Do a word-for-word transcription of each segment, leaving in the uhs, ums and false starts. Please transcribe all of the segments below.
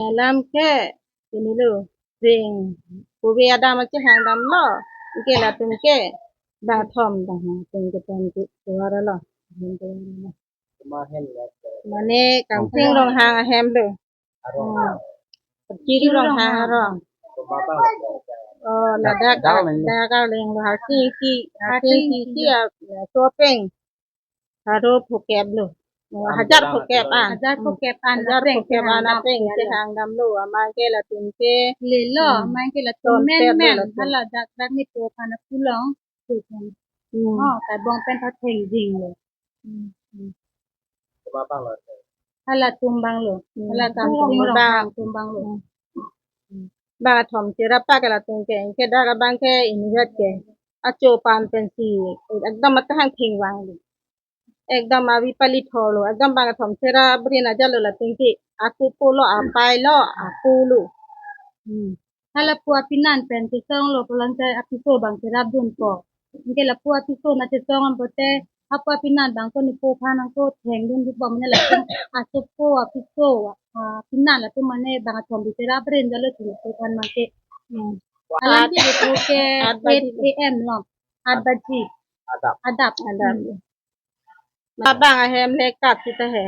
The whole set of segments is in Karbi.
Alam ke ini lo, ring. Kove adam ache hang damlo. Anke latum ke bang thom, bang thom ke pen ke suara lo. Mane Kamsing Ronghang ahem lo. Hmm. Chiri Ronghang arong. Oh, ladak, ladak arleng lo, harsing isi, harsing isi, isi a, a, sopeng. Haro phokep lo. Oh, hajar phokep an. Hajar phokep an. Hajar phokep an apeng ke hang damlo. Amat ke latum ke lelo, hmm, amat ke latum men men. Hala dak dak ni po pana pulong. Hmm. Oh, ta bong pen ta theng jing lo. Hmm. Halatum abang lo. Hmm. Hala Kamsing Ronghang atum abang lo. Hmm. Bang thom cherap ke latum ke, ke dak abang ke inutvet ke. Acho pan pensi ekdom atahang thengvang lo. Ekdom avi pali thor lo. Ekdom bang thom cherap brin ajat lo latum ke. Aku polo apai lo, aku lo. Hmm. Hala lapu apinan pen chesong lo, pulang chai apiso bang cherap dunpo. Anke lapu apiso na chesong an pote, lapu apinan bang ko ni po phan angko theng dun dun bom ne latum asopo apiso, ah, apinan latum mane bang thom bi cherap rin jalo theng po phan mangke. Hmm. Alam ke di po ke at baji. Eight A M lo. At baji. Adap. Adap. Adap. Hmm. Abang ahem le kat sita he.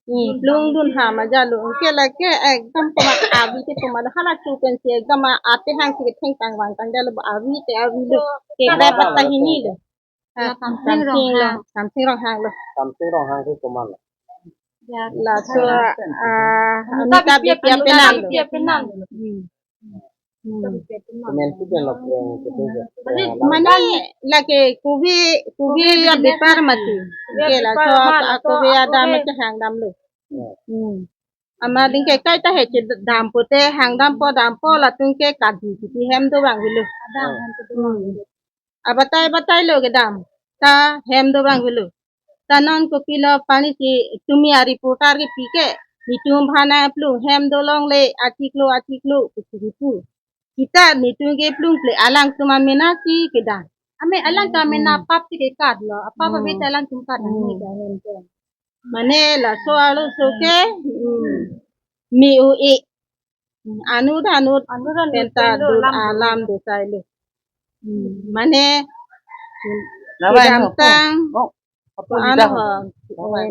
Ni plung dun ha maja lo. Anke lake ekdom komat avi te komat hala chu pensi ekdom a ate hang si thengtang vangtang jalo, avi te avi lo. Ke bai pata hini lo. Hala Kamsing Ronghang. Kamsing Ronghang lo. Kamsing Ronghang ke komat lo. Ya. Laso, ah, Amitabh Bachchan, Amitabh Bachchan lo. Hmm. Hmm. Komat si pen lo, eh, ketu. Mane lake kove, kove ya bepar mati. Kove ya bepar mati, laso kove adam ache hang damlo. Hmm. Amat anke kaita he che dam pote hang dampo dampo latum ke kadi kiti hem do vang avelo. Adam hem do vang avelo. Abatai batai lo kedam. Ta hem do vang avelo. Ta non kopilo pani si tumi a reporter kepi ke. Netum aphan plung hem dolongle achiklo achiklo pusi kipu. Sita netum ke plung ple alangtum amena si kedam. Ame alangtum amena pap si kekat lo. Apap ave ta alangtum kat nang ni ka hem ke. Mane laso arloso ke, hmm, me o-e. Hmm, anut anut anut anut penta pen lo dur alam do sai lo. Hmm, mane kedamtang. Oh, apa ko-an ho.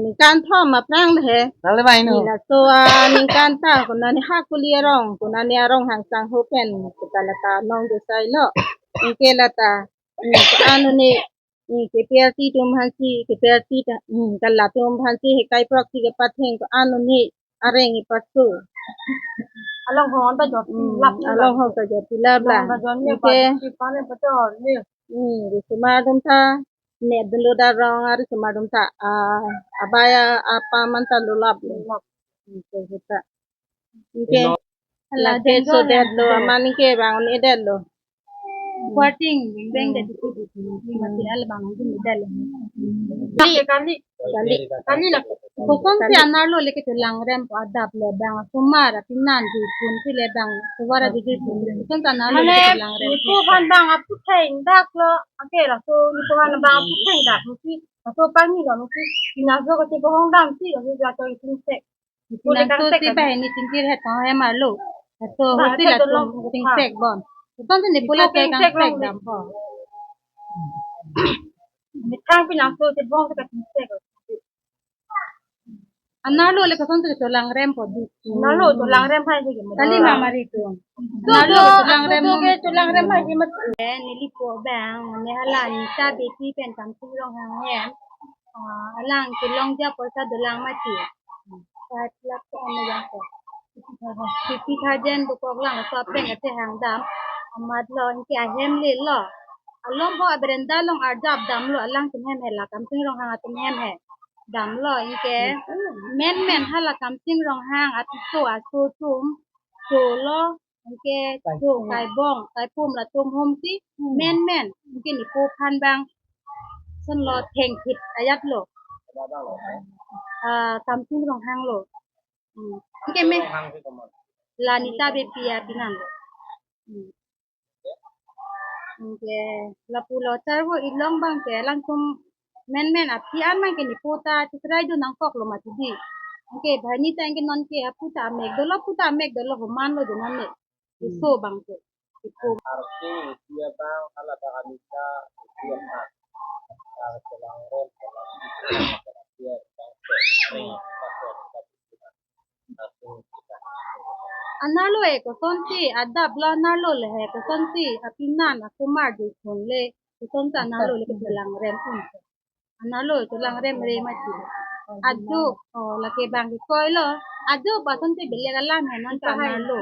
Ningkan thom aphrang le he. Laso, ah, ningkan ta konane ha kuli arong, konane arong hang sang ho pen kita lata nong do sai lo. Anke lata, hmm, ko-an ni, hmm, ke P R T atum aphan si, ke P R T ta, hmm, ke latum aphan si hekai proxy kepatheng ko-an ni areng ipaso. Along ho ta jot, hmm, lap, along ho ta jot lap la. Along ta jot ni. Anke pa ni pa to ni. Hmm, risomar atum ta ne dulu darong, ah, risomar atum ta, ah, abaya apa man ta lulap lo. Lap. Hmm, ke kita. Anke. Hala lake den so jon det lo, amat anke bang un-e det lo. Kuarting, beng det di di di, mati al bang un-e det lo. Kali, kali, kali. Kosonsi anerlo le kecholangrem po adap le bang asomar apinan di pun si le bang suara di di pun. Kosonsi anerlo le kecholangrem. Mane, nepo aphan bang aputheng dak lo, anke laso nepo aphan bang aputheng dak lo si, laso pangni lo lo si, pinaso kachebohong dam si, laso jato itum sek. Pinangso si bahini chingkir het tong hem arlo. Laso ho si latum chingsek bom. Lason si nepo la ke kangsek dampo. Methang pinangso chebong si kachingsek. Anerlo le kosonsi cholangrem po di. Anerlo cholangrem hai si ke. Kali ma mari tu. Anerlo cholangrem. Ke cholangrem hai si mat. Eh, neli po bang, ne hala Anita Beypi pen Kamsing Ronghang hem. Ah, alang kelongji apoisa dolang mati. Five lakh ko ano yang ko. Fifty thousand dokok lang, laso apeng ache hang dam. Amat lo, anke ahem le lo. Along ho aberenda along arjap damlo, alangtum hem he la, Kamsing Ronghang atum hem he. Damlo, anke men men hala Kamsing Ronghang apiso aso atum cholo, anke cho kaibong, kaipum latum hom si, hmm, men men, anke nepo aphan bang, son lo thengthip ajat lo. Ah, Kamsing Ronghang lo. Hmm. Anke me la Anita Beypi apinan lo. Hmm. Anke lapu lo charvo ilong bang ke, alangtum men men api an bang ke nepo ta chitrai do nangkok lo mati di. Anke banghini ta anke non ke apu ta amek dolo, apu ta amek dolo, homan lo dona mek. Iso bang ke. Ipo. Arsi isi abang hala ta kamisa isi abang. Arsi langren. Anerlo e kosonsi adap lo, anerlo le he kosonsi apinan asomar dei thon le, kosonsi anerlo le kelang rem un. Anerlo kelang rem re mati. Ajo, oh, lake bang ke koi lo. Ajo pason te belek alam he non ta anerlo.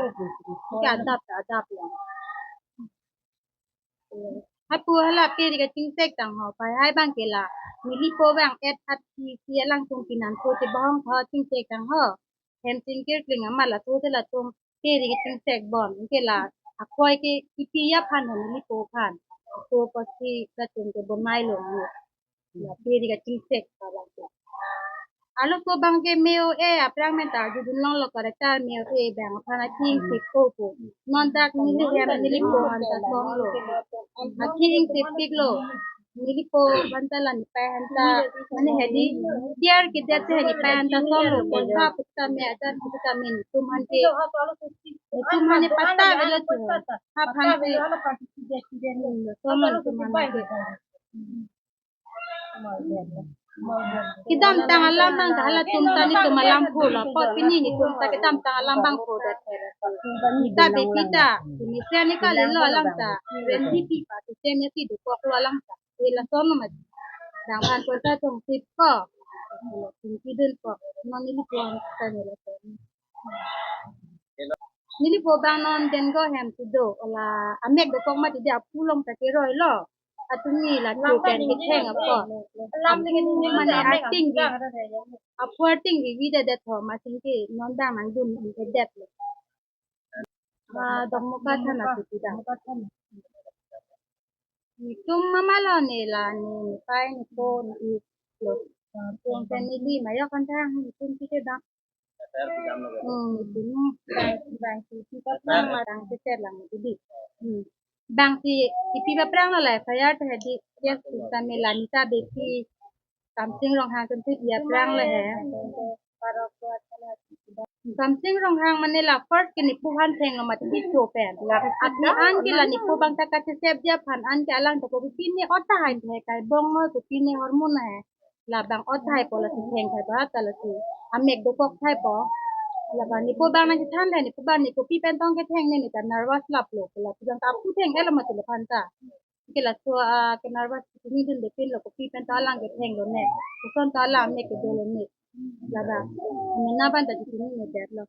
Ke adap ta adap lo. Hapu hala peri kachingsek tang ho, pai hai bang ke la nelipo bang et at si si alangtum pinanpo te bahong tho chingsek tang ho. Hem chingkir kling amat laso te latum peri kachingsek bon ke la akoi ke ipi aphan ho, nelipo aphan. Apo pasi latum ke bonai lo. La peri kachingsek abang ke. Arloso bang ke meo e aphrang men ta arjudun longlo, character meo e bang aphan aking si po po. Non dak neli hem nelipo anta song lo. Aking si pik lo. Nelipo anta la nepei anta mane hedi. Tiar ke det he nepei anta song lo. Kota pukta me adat pukta me netum ante. Netum ante pata velo tu. Aphan si. Hmm, song lo netum ante. Kedamtang alam bang ke halatum ta netum alam pho lo, apot pini netum ta kedamtang alam bang pho det. Nita bepi ta, nisa ne kali lo alam ta, ren di pi pa, tu sem ya si dokok lo alam ta. Ela son lo mat. Dang phan poisa tong sip ko. Tingki dun ko. Non nelipo anta ne lo. Nelipo bang non Dengo hem si do, ola amek dokok mati dei, apu along ta keroi lo. Atumi la tu pen ketheng apot. Apu mane ating vi, apu ating vi vi det det ho, masing ke non dang nangdun ke det lo. Ah, Dokmoka thana si pidang. Netum mama lo ne la ne nepei nepo ne-ik lo. Netum family ma yok kan thang netum si kedang. Hmm, netum bang bang si si pat lang ma dang si set lang ne di. Hmm. Bang si ipi aphrang lo la F I R ta hedi, yes, sa me la Nita Beypi, Samsing Ronghang atum si ipi aphrang lo he. Samsing Ronghang mane la first ke nepo aphan thenglo mati di cho pen. Aphi an ke la nepo bang ta kachesep dia aphan an ke alang ta kopi pine ot tahai thai kai bong lo, kopi pine hormone hai. Labang ot thai po lasi theng thai ba ta lasi amek dokok thai po. Labang nepo bang nangkethan le nepo bang ne kopi pen tong ketheng ne, ne ta nervous lap lo. Lapu jang ta apu theng-et lo mati laphan ta. Ke laso, ah, ke nervous pini dun de pin lo, kopi pen ta alang ketheng lo ne. Koson ta alang amek kedo lo ne. Labang. Mena ban ta di pini ne det lo.